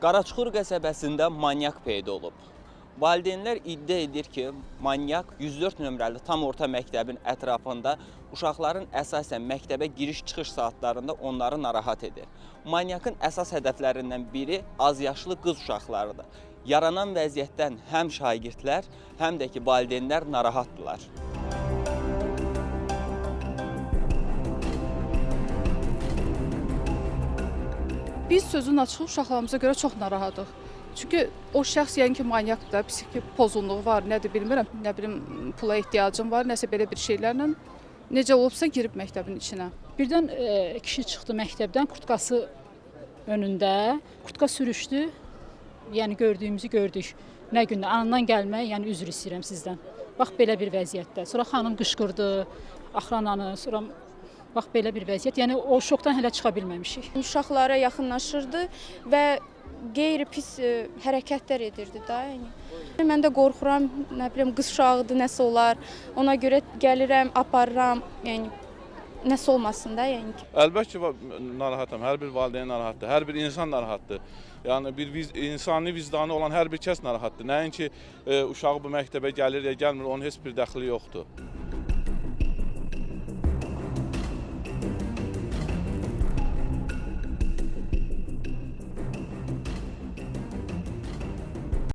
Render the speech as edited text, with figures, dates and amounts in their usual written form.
Qaraçuxur qəsəbəsində manyak peyda olub. Valideynlər iddia edir ki, manyak 104 nömrəli tam orta məktəbin ətrafında uşaqların əsasən məktəbə giriş-çıxış saatlarında onları narahat edir. Manyakın əsas hədəflərindən biri azyaşlı qız uşaqlarıdır. Yaranan vəziyyətdən həm şagirdlər, həm də ki valideynlər narahatdırlar. Biz sözün açığı uşaqlarımıza görə çox narahatıq. Çünki o şəxs yəni ki manyakdır, psixi pozğunluğu var, nədir bilmirəm, nə bilim pula ehtiyacım var, nəsə belə bir şeylərlə necə olubsa girib məktəbin içinə. Birdən kişi çıxdı məktəbdən, kurtkası önündə, kurtka sürüşdü. Yəni gördüyümüzü gördük. Nə gündə anından gəlmək, yəni üzr istəyirəm sizdən. Bax belə bir vəziyyətdə. Sonra xanım qışqırdı, axrananı, sonra bax belə bir vəziyyət. Yəni o şokdan hələ çıxa bilməmişik. Uşaqlara yaxınlaşırdı və qeyri-pis hərəkətlər edirdi da, yəni. Mən də qorxuram, nə bilim qız uşağıdır, nəsə olar. Ona görə gəlirəm, aparıram, yəni nəsə olmasın da, yəni ki. Əlbəttə ki, narahatam. Hər bir valideyn narahatdır, hər bir insan narahatdır. Yəni bir insani vicdanı olan hər bir kəs narahatdır. Nəinki uşağı bu məktəbə gəlir ya gəlmir, onun heç bir dəxli yoxdur.